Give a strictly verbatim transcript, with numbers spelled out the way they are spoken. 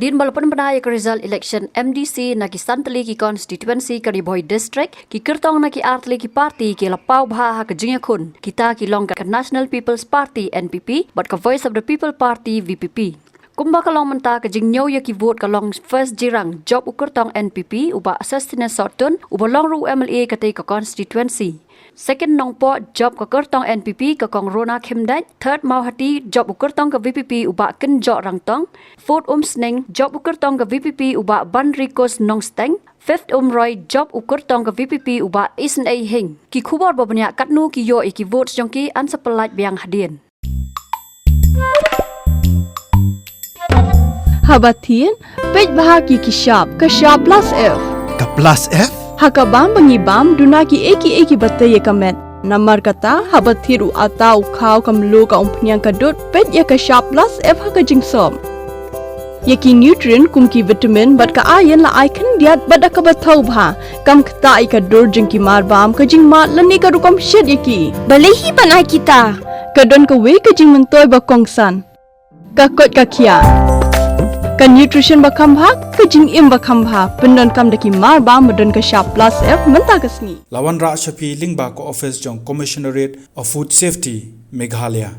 Hadien ba la pynbna ïa ka result election M D C na ki san tylli ki constituency ka Ri Bhoi District, ki kyrtong na ki ar tylli ki party ki la paw bha ha ka jingïakhun. Kita ki long ka National People's Party, N P P, bad ka Voice of the People Party, V P P. Kumba ka long mynta, ka jingñiew ïa ki vote ka long: first Jirang, jop u kyrtong N P P u Bah Sosthenes Sohtun, uba long ruh u M L A katei ka constituency. Second Nongpoh, jop ka kyrtong N P P ka Kong Rona Khymdeit. Third Mawhati, jop u kyrtong ka V P P u Bah Kynjoh Rangtong. Fourth Umsning, jop u kyrtong ka V P P u Bah Banrikus Nongsteng. Fifth Umroi, jop u kyrtong ka V P P u Bah Isynei Hing. Ki khubor ba bniah katno ki ïoh ïa ki vote jong ki, yn sa pyllait biang hadien. Haba thied, peit bha ki ki shap, ka shap plus F. Ka plus F? Ha ka bam ba ngi bam, duna ki ei ki ei ki ba tei ïa ka met. Namar kata, haba thied u atta, u khaw, ka mluh, ka umphniang, ka dud, peit ïa ka shap plus F ha ka jingsop. Ïa ki nutrient kum ki vitamin bad ka iron la ai khyndiat bad da kaba thaw bha. Kam ktah ïa ka dur jong ki mar bam, ka jingmad lane ka rukom shet ïa ki. Balei hi ban ai kita? Ka don kawei ka jingmyntoi ba kongsan. Ka koit ka khiah. Ka nutrition ba kham bha, ka jingim ba kham bha. Pyndonkam da ki mar bam ba don ka shap plus F mynta ka sngi. La wanrah sha phi lyngba ka office jong Commissionerate of Food Safety, Meghalaya.